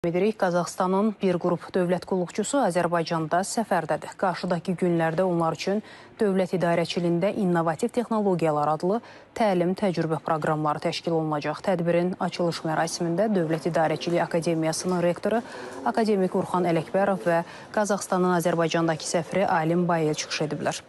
Edirik. Qazaxıstanın bir qrup dövlət qulluqçusu Azərbaycanda səfərdədir. Qarşıdakı günlərdə onlar üçün Dövlət İdarəçiliyində İnnovativ Texnologiyalar adlı təlim təcrübə proqramları təşkil olunacaq. Tədbirin açılış mərasimində Dövlət İdarəçiliyi Akademiyasının rektoru akademik Urxan Ələkbərov və Qazaxıstanın Azərbaycandakı səfiri Alim Bayel çıxış ediblər.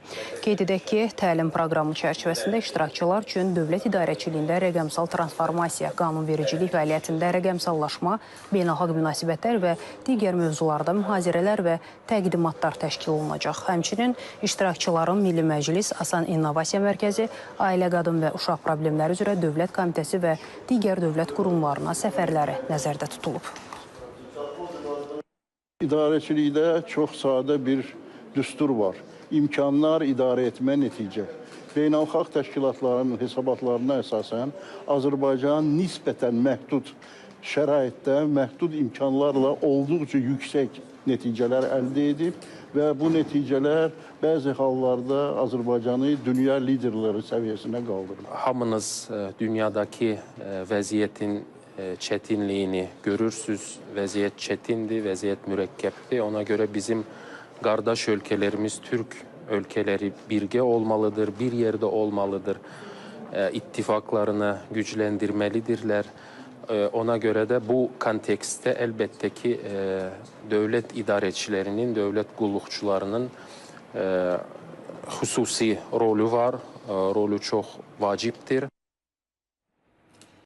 Qeyd edək ki, təlim proqramı çərçivəsində iştirakçılar üçün dövlət idarəçiliyində rəqəmsal transformasiya, qanunvericilik fəaliyyətində rəqəmsallaşma, beynəlxalq münasibətlər və digər mövzularda mühazirələr və təqdimatlar təşkil olunacaq. Həmçinin iştirakçıların Milli Məclis, Asan İnnovasiya Mərkəzi, Ailə, Qadın və Uşaq Problemləri üzrə Dövlət Komitəsi və digər dövlət qurumlarına səfərləri nəzərdə tutulub. İdarəçilikdə çox sadə bir düstur var. İmkanlar idarə etmə nəticə. Beynəlxalq təşkilatların hesabatlarına əsasən Azərbaycan nisbətən məhdud şəraitdə, məhdud imkanlarla olduqca yüksək nəticələr əldə edib və bu nəticələr bəzi hallarda Azərbaycanı dünya liderləri səviyyəsinə qaldırır. Hamınız dünyadakı vəziyyətin çətinliyini görürsünüz. Vəziyyət çətindir, vəziyyət mürəkkəbdir. Ona görə bizim qardaş ölkələrimiz, Türk ölkələri birgə olmalıdır, bir yerdə olmalıdır. İttifaqlarını gücləndirməlidirlər. Ona görə də bu kontekstdə əlbəttə ki, dövlət idarəçilərinin, dövlət qulluqçularının xüsusi rolü var, rolü çox vacibdir.